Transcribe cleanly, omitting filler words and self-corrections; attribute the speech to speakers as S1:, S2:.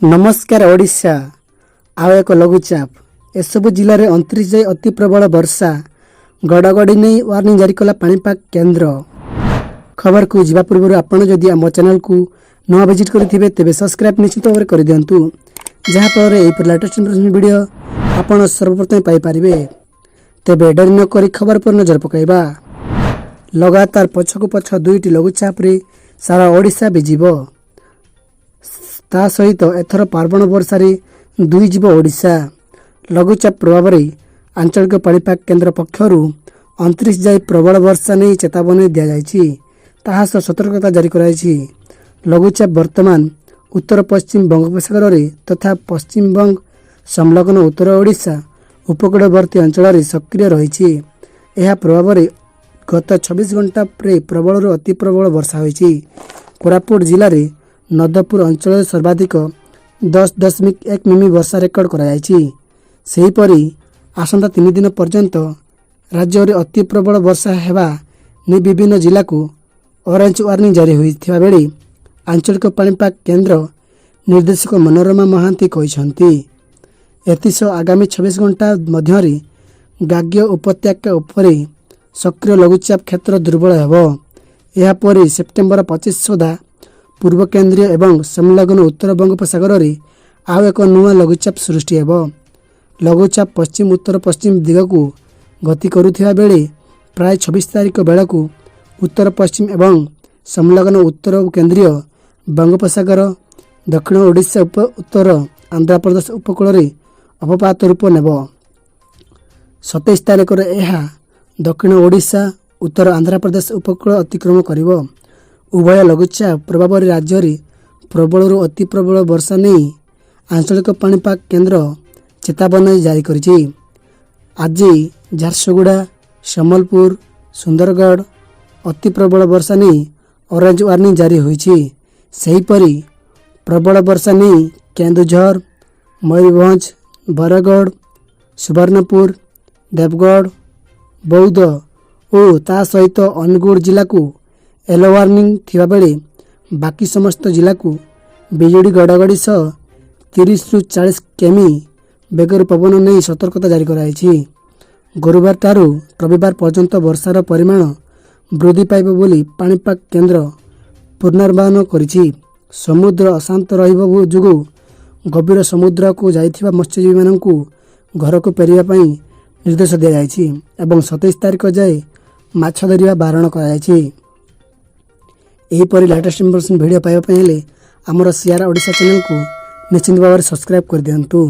S1: ନମସ୍କାର ଓଡ଼ିଶା। ଆଉ ଏକ ଲଘୁଚାପ। ଏସବୁ ଜିଲ୍ଲାରେ 29 ଯାଏ ଅତି ପ୍ରବଳ ବର୍ଷା, ଘଡ଼ଘଡ଼ି ନେଇ ୱାର୍ଣ୍ଣିଂ ଜାରି କଲା ପାଣିପାଗ କେନ୍ଦ୍ର। ଖବରକୁ ଯିବା ପୂର୍ବରୁ ଆପଣ ଯଦି ଆମ ଚ୍ୟାନେଲକୁ ନୂଆ ଭିଜିଟ୍ କରିଥିବେ, ତେବେ ସବସ୍କ୍ରାଇବ୍ ନିଶ୍ଚିତ ଭାବରେ କରିଦିଅନ୍ତୁ, ଯାହାଫଳରେ ଏହିପରି ଲାଟେଷ୍ଟ ଇନଫର୍ମେସନ୍ ଭିଡ଼ିଓ ଆପଣ ସର୍ବପ୍ରଥମେ ପାଇପାରିବେ। ତେବେ ଡେରି ନକରି ଖବର ଉପରେ ନଜର ପକାଇବା। ଲଗାତାର ପଛକୁ ପଛ ଦୁଇଟି ଲଘୁଚାପରେ ସାରା ଓଡ଼ିଶା ଭିଜିବ। ତା ସହିତ ଏଥର ପାର୍ବଣ ବର୍ଷାରେ ଧୋଇଯିବ ଓଡ଼ିଶା। ଲଘୁଚାପ ପ୍ରଭାବରେ ଆଞ୍ଚଳିକ ପାଣିପାଗ କେନ୍ଦ୍ର ପକ୍ଷରୁ 29 ଯାଏ ପ୍ରବଳ ବର୍ଷା ନେଇ ଚେତାବନୀ ଦିଆଯାଇଛି। ତାହା ସହ ସତର୍କତା ଜାରି କରାଯାଇଛି। ଲଘୁଚାପ ବର୍ତ୍ତମାନ ଉତ୍ତର ପଶ୍ଚିମ ବଙ୍ଗୋପସାଗରରେ ତଥା ପଶ୍ଚିମବଙ୍ଗ ସଂଲଗ୍ନ ଉତ୍ତର ଓଡ଼ିଶା ଉପକୂଳବର୍ତ୍ତୀ ଅଞ୍ଚଳରେ ସକ୍ରିୟ ରହିଛି। ଏହା ପ୍ରଭାବରେ ଗତ 24 ଘଣ୍ଟାରେ ପ୍ରବଳରୁ ଅତି ପ୍ରବଳ ବର୍ଷା ହୋଇଛି। କୋରାପୁଟ ଜିଲ୍ଲାରେ ନଦପୁର ଅଞ୍ଚଳରେ ସର୍ବାଧିକ 10.1 ମିମି ବର୍ଷା ରେକର୍ଡ କରାଯାଇଛି। ସେହିପରି ଆସନ୍ତା 3 ଦିନ ପର୍ଯ୍ୟନ୍ତ ରାଜ୍ୟରେ ଅତି ପ୍ରବଳ ବର୍ଷା ହେବା ନେଇ ବିଭିନ୍ନ ଜିଲ୍ଲାକୁ ଅରେଞ୍ଜ ୱାର୍ଣ୍ଣିଂ ଜାରି ହୋଇଥିବା ବେଳେ ଆଞ୍ଚଳିକ ପାଣିପାଗ କେନ୍ଦ୍ର ନିର୍ଦ୍ଦେଶକ ମନୋରମା ମହାନ୍ତି କହିଛନ୍ତି। ଏଥିସହ ଆଗାମୀ 24 ଘଣ୍ଟା ମଧ୍ୟରେ ଗାଙ୍ଗେୟ ଉପତ୍ୟକା ଉପରେ ସକ୍ରିୟ ଲଘୁଚାପ କ୍ଷେତ୍ର ଦୁର୍ବଳ ହେବ। ଏହାପରେ ସେପ୍ଟେମ୍ବର 25 ସୁଦ୍ଧା ପୂର୍ବ କେନ୍ଦ୍ରୀୟ ଏବଂ ସଂଲଗ୍ନ ଉତ୍ତର ବଙ୍ଗୋପସାଗରରେ ଆଉ ଏକ ନୂଆ ଲଘୁଚାପ ସୃଷ୍ଟି ହେବ। ଲଘୁଚାପ ପଶ୍ଚିମ ଉତ୍ତର ପଶ୍ଚିମ ଦିଗକୁ ଗତି କରୁଥିବା ବେଳେ ପ୍ରାୟ 26 ତାରିଖ ବେଳକୁ ଉତ୍ତର ପଶ୍ଚିମ ଏବଂ ସଂଲଗ୍ନ ଉତ୍ତର କେନ୍ଦ୍ରୀୟ ବଙ୍ଗୋପସାଗର, ଦକ୍ଷିଣ ଓଡ଼ିଶା, ଉତ୍ତର ଆନ୍ଧ୍ରପ୍ରଦେଶ ଉପକୂଳରେ ଅବପାତ ରୂପ ନେବ। 27 ତାରିଖରେ ଏହା ଦକ୍ଷିଣ ଓଡ଼ିଶା, ଉତ୍ତର ଆନ୍ଧ୍ରପ୍ରଦେଶ ଉପକୂଳ ଅତିକ୍ରମ କରିବ। ଉଭୟ ଲଘୁଚାପ ପ୍ରଭାବରେ ରାଜ୍ୟରେ ପ୍ରବଳରୁ ଅତି ପ୍ରବଳ ବର୍ଷା ନେଇ ଆଞ୍ଚଳିକ ପାଣିପାଗ କେନ୍ଦ୍ର ଚେତାବନୀ ଜାରି କରିଛି। ଆଜି ଝାରସୁଗୁଡ଼ା, ସମ୍ବଲପୁର, ସୁନ୍ଦରଗଡ଼ ଅତି ପ୍ରବଳ ବର୍ଷା ନେଇ ଅରେଞ୍ଜ ୱାର୍ଣ୍ଣିଂ ଜାରି ହୋଇଛି। ସେହିପରି ପ୍ରବଳ ବର୍ଷା ନେଇ କେନ୍ଦୁଝର, ମୟୂରଭଞ୍ଜ, ବରଗଡ଼, ସୁବର୍ଣ୍ଣପୁର, ଦେବଗଡ଼, ବୌଦ୍ଧ ଓ ତା ସହିତ ଅନୁଗୁଳ ଜିଲ୍ଲାକୁ ୟେଲୋ ୱାର୍ଣ୍ଣିଂ ଥିବାବେଳେ ବାକି ସମସ୍ତ ଜିଲ୍ଲାକୁ ବିଜୁଳି ଘଡ଼ଘଡ଼ି ସହ 30ରୁ 40 କିମି ବେଗରେ ପବନ ନେଇ ସତର୍କତା ଜାରି କରାଯାଇଛି। ଗୁରୁବାରଠାରୁ ରବିବାର ପର୍ଯ୍ୟନ୍ତ ବର୍ଷାର ପରିମାଣ ବୃଦ୍ଧି ପାଇବ ବୋଲି ପାଣିପାଗ କେନ୍ଦ୍ର ପୂର୍ବାନୁମାନ କରିଛି। ସମୁଦ୍ର ଅଶାନ୍ତ ରହିବା ଯୋଗୁଁ ଗଭୀର ସମୁଦ୍ରକୁ ଯାଇଥିବା ମତ୍ସ୍ୟଜୀବୀମାନଙ୍କୁ ଘରକୁ ଫେରିବା ପାଇଁ ନିର୍ଦ୍ଦେଶ ଦିଆଯାଇଛି ଏବଂ 27 ତାରିଖ ଯାଏ ମାଛ ଧରିବା ବାରଣ କରାଯାଇଛି। ଏହିପରି ଲାଟେଷ୍ଟ ଇନଫର୍ମେସନ୍ ଭିଡ଼ିଓ ପାଇବା ପାଇଁ ହେଲେ ଆମର ସିଆର୍ ଓଡ଼ିଶା ଚ୍ୟାନେଲକୁ ନିଶ୍ଚିତ ଭାବରେ ସବସ୍କ୍ରାଇବ୍ କରିଦିଅନ୍ତୁ।